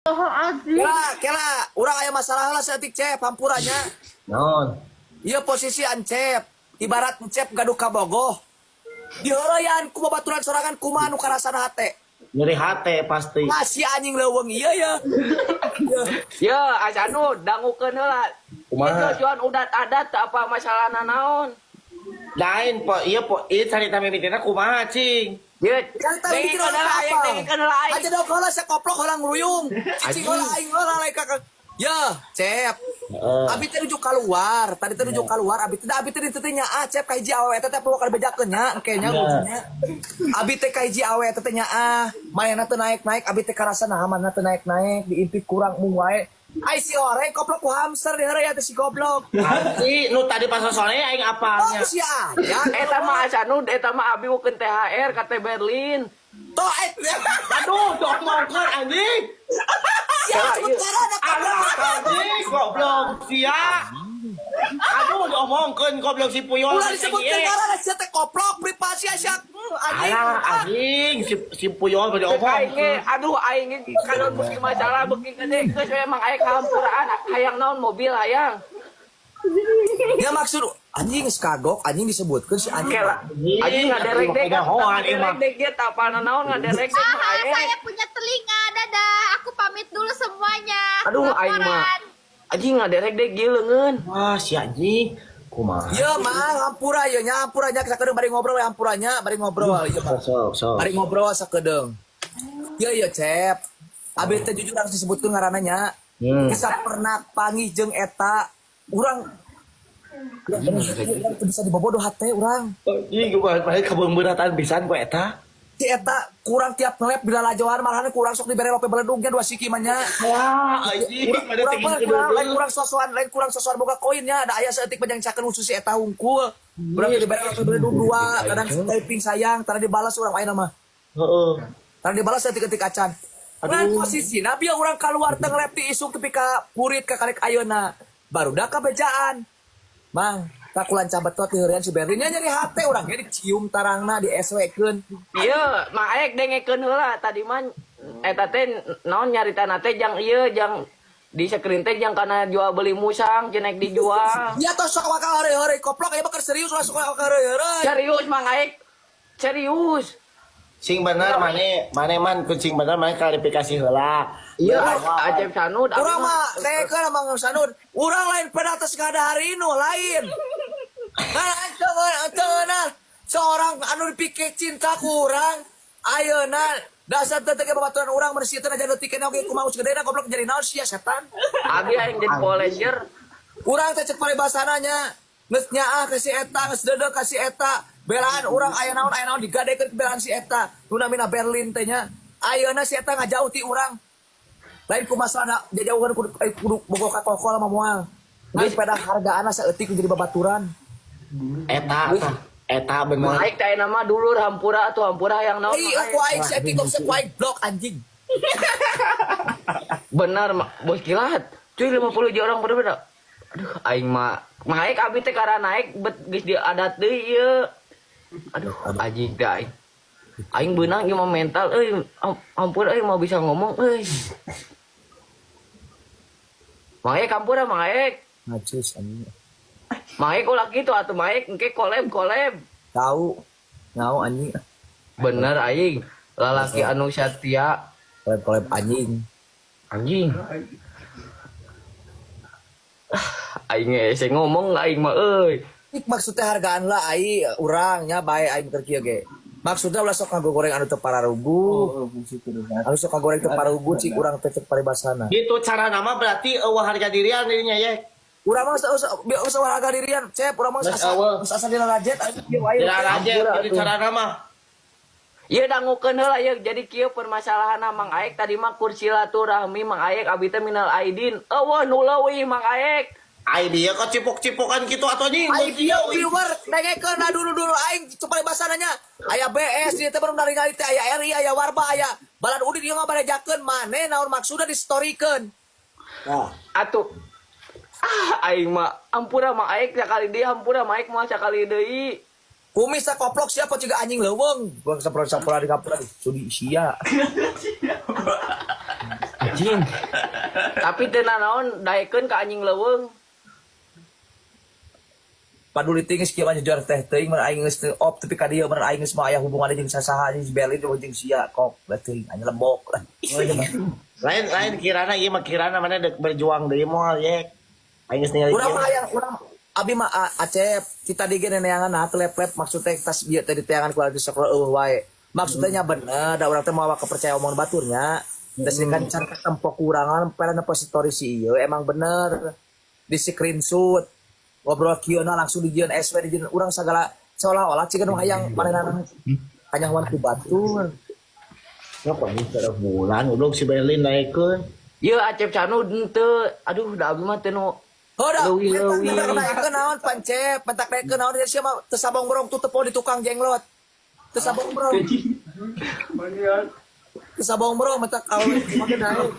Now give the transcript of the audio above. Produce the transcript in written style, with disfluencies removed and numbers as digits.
Kela, kela, urang aya masalah lah saeutik, Cep, hampura nya. Naon? Ieu posisi Ancep, ibarat Encep gaduh kabogoh. Diheureyan ku babaturan sorangan, kumaha nu karasana hate? Nyeri hate pasti. Masih anjing leuweung ieu ya. Ya, Asanu dangukeun heula. Kumaha? Itu tujuan udat adat apa masalahna naon? Lain po, iya po, ieu carita mimitina kumaha, cing? Ye, Carita mimitina dengekeun heula aing, apa? Dengekeun heula aing. Aja dong heula sia koplok heula ngruyung. Cicing heula aing heula lain kakak. Ya, Cep. Heeh. Abi teh nuju keluar, tadi teh nuju keluar, abi teh diteu nyaah, Cep, ka hiji awewe teh perlu bejakeun nya, engke nya ujungnya. Abi teh ka hiji awewe teh nyaah, manehna teh naik-naik, abi teh karasa naha manehna teh naik-naik, diimpit kurang mung wae. Ai si oreng koplok ku hamster diheureuy teh si goblok. Asli, nu tadi pas sore aing Oh, apalnya. si aya. Eta mah Asanu, eta mah abi wukeun THR ka teh Berlin. Toh eh Aduh, diomongkeun anjing. sia sebut ngaranna goblok. Anjing, goblok sia. Aduh, diomongkeun goblok si Puyol. Ulah disebutkeun ngaranna sia teh koplok privasi sia. Anjing. Alah, anjing si si Puyol Cek aing ge, diomongkeun. Aduh, aing ge kalau beuki masalah beuki gede geus we emang aing kahampuraan hayang naon mobil hayang. Ya maksud anjing geus kagok anjing disebutkeun si anjing. Kela, anjing ngaderek dek, Nyahoan, emang. ngaderek dek dia tapana naon ngaderek dek mah Ah, aing. saya punya telinga, dadah. Aku pamit dulu semuanya. Aduh, aing mah. Laporan. Anjing ngaderek dek ieu leungeun. Wah, si anjing. Kumaha? Ya mah hampura ya nya hampura nya sakedeung bari ngobrol we hampura nya bari ngobrol ieu mah. Sok, sok. Bari ngobrol sakedeung. Ya ya, Cep. Abi teh jujur harus disebutkeun ngaranna nya. Bisa pernah panggih jeung eta urang urang teu bisa dibobodoh hate urang. Anjing, gua balik kebeung-beuratan pisan ku eta. Si eta kurang tiap ngelep bila lajoan malahan kurang sok dibere lope beledugnya dua siki mah nya. Wah, anjing, Urang pada urang tinggi mah kurang lain kurang sosokan, lain kurang sosokan boga koinnya ada aya saeutik mah jang cakeun khusus si eta hungkul. Urang dibere lope beledug dua, kadang typing sayang, tara dibalas urang ayeuna mah. Heeh. Tara dibalas saeutik-eutik acan. Ngan posisi nabi urang keluar teh ngelep ti isuk tepi ka purit ka karek ayeuna. Barudak kabejaan. Mang, tak kulanca betot di heureun si Berlin nya nyeri hate urang ge dicium tarangna di SW-keun. Iya, Mang Aek dengekeun heula tadi mah eta teh naon nyaritana teh jang ieu jang di screen teh jang kana jual beli musang cenah dijual. Ya tos sok wakal heureuy-heureuy koplok aya mah keur serius ulah sok wakal heureuy-heureuy. Serius, Mang Aek. Serius. Sing bener mane, mane man kucing bener mane klarifikasi heula. Iya, Acep Sanud. Abi Urang mah dengekeun Mang Sanud. Urang lain pada atas kada hari nu lain. Nah, cenah seorang anu dipikir cinta kurang ayeuna dasar teh teh babaturan urang mun sieun aja leutik keneh oge kumaha gedena goblok jadi naon sia setan. Abi aing jadi poleser. Urang teh cek paribasana nya geus nyaah ka si eta, geus deudeuh ka si eta, belaan urang aya naon digadekeun belaan si eta nu namina Berlin teh nya. Ayeuna si eta ngajauh ti urang lain ku masalah jauhan kudu eh, kudu bogo ka kokol mah moal ngan pada hargaana saeutik jadi babaturan. Eta tah, eta bener. Mang Aek teh nama dulur hampura atuh hampura hayang naon. Ih, Mang aku Aek. aing si etik kok ku aing blok anjing. Benar, bos kilat. Cuy 50 juta orang berbeda. Aduh, aing mah Mang Aek abi teh karena naik bet geus di adat deui ieu. Aduh, anjing teh aing. Aing beunang ieu mah mental euy, ampun euy mau bisa ngomong euy. Mang Aek hampura, Mang Aek. Najis anjing. Mang Aek ulah kitu atuh Mang Aek engke collab collab. Tahu. Ngau anjing. Bener aing. Lalaki anu setia. Collab-collab anjing. Anjing. Ah, aing hese ngomong aing mah euy. Ik maksudnya hargaan lah ai urang nya bae aing keur kieu ge. Maksudnya ulah sok ngagoreng anu teu pararugu. Anu sok ngagoreng teu pararugu cik urang teh cek paribasana. Gitu cara nama berarti eueuh harga dirian dirinya ya. Urang mah geus geus harga dirian, Cep, urang mah geus Geus asa eueuh. geus asa dilalajet aing kieu wae. Tidak aja gitu cara nama. Ieu dangukeun heula ieu jadi kieu permasalahanna Mang Aek tadi mah kur silaturahmi Mang Aek abi teh minal aidin. Eueuh nu leuwih Mang Aek. Ai dia kok cipok-cipokan gitu atau anjing. Aing viewer dengekeun nah dulu-dulu aing cek paribasana nya. Aya BS di teh baru ningali teh aya RI aya Warba aya Balan Udin ieu mah barejakeun maneh naon maksudna di storykeun. Nah, Atuh ah aing mah ampura Mang Aek sakali deui hampura Mang Aek moal sakali deui. Kumis teh koplok siapa juga anjing leuweung. Gua sampura-sampura di kapura sudi sia. Anjing. Tapi teu nanaon daekeun ka anjing leuweung. Paduli teuing geus kieu mah jujur teh teuing mun aing geus teu op tapi ka dieu mun aing geus mah aya hubunganna jeung sasaha jeung si Berlin jeung sia kok teuing anjing lembok lah. Lain lain kirana ieu mah kirana mana dek berjuang deui moal ye. Aing geus ningali Urang kieu. mah hayang urang abi mah Acep kita di gene neangan nah lep-lep maksudnya tas bieu teh diteangan ku lagi sok eueuh wae. Maksudnya nya bener da urang teh mawa kepercaya omongan baturnya. Terus ini kan can katempo kurangan pera depositori si ieu emang bener di screenshot ngobrol kieu na langsung dijieun SW dijieun urang sagala seolah-olah ciga nu hayang manehna kanyahoan ku batur. Ngapa ini kada bulan goblok si Berlin naikeun. Ieu Acep Canu henteu. Aduh, da abi mah teu nu Hoda, leuwih-leuwih. mentak naikeun naon pancep, mentak naikeun naon dia sia mah teu sabongbrong tuh tepo di tukang jenglot. Teu sabongbrong. Teu sabongbrong mentak awewe make naik.